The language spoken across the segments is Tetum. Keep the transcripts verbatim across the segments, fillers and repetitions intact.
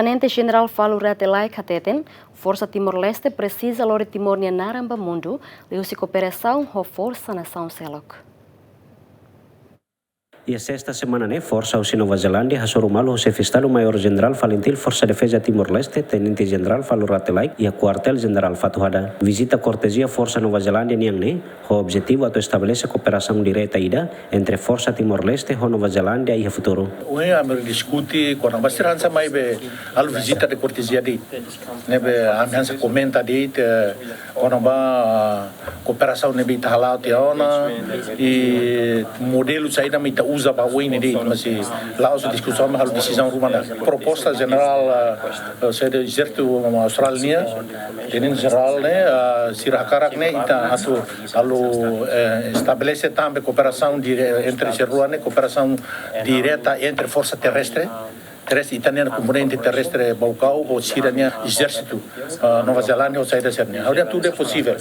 Tenente Jenerál Falur Rate Laek hateten, Forsa Timor-Leste presiza lori Timor nia naran ba mundu, liuhusi kooperasaun ho forsa nasaun seluk. Iha sesta semana ne'e, forsa husi Nova Zelándia hasoru malu ho Xefe Estadu Maiór Jenerál Falintil Forsa Defeza Timor-Leste, Tenente Jenerál Falur Rate Laek, iha Kuartél Jenerál Fatuhada. Vizita kortezia forsa Nova Zelándia nian ne'e, ho objetivu atu estabelese kooperasaun direta ida entre forsa Timor-Leste ho Nova Zelándia iha futuru. Ohin ami diskute kona-ba sira hanesan mai be halo vizita de kortezia de'it. Ne'ebé ami hanesan komenta de'it, eh, kona-ba kooperasaun ne'ebé ita hala'o tiha ona, i modelu saida mak ita uza ba oin ne'e de'it, mas la'ós diskusaun, halo desizaun ruma ona. Proposta jenerál, eh, eh, saida, Ezérsitu Austrália nian, Tenente Jenerál ne'e, eh, sira hakarak ne'e ita atu halo, eh, estabelese tan be kooperasaun dire-, entre sira rua ne'e, kooperasaun direta entre forsa terrestre, terrestre ita-nia komponente terrestre Baucau ho sira-nia ezérsitu, eh, Nova Zelándia ho saida sira-nian. Ha'u dehan tudu é posivel.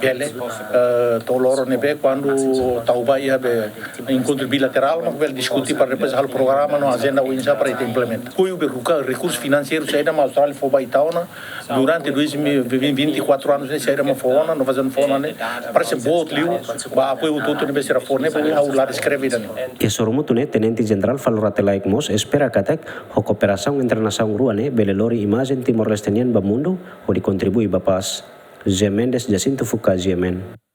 Bele, eh, to'o loron ne'ebé kuandu tau ba iha be enkontru bilaterál, mak bele diskute para depois halo programa no ajenda oinsá para ita implementa. Apoiu be ruka rekursu finanseiru saida mak Austrália fó ba ita ona durante dois mil e vinte e quatro anos ne'e, saida mak fó ona, Nova Zelándia fó ona ne'e, parese boot liu ba apoiu hotu-hotu ne'ebé sira fó ne'e, be ha'u la deskreve ida-ne'e. Iha sorumutu ne'e, Tenente Jenerál Falur Rate Laek mós espera katak ho kooperasaun entre nasaun rua ne'e bele lori imajen Timor-Leste nian ba mundu, hodi kontribui ba pás. José Mendes, Jacinto Fuca, G M N.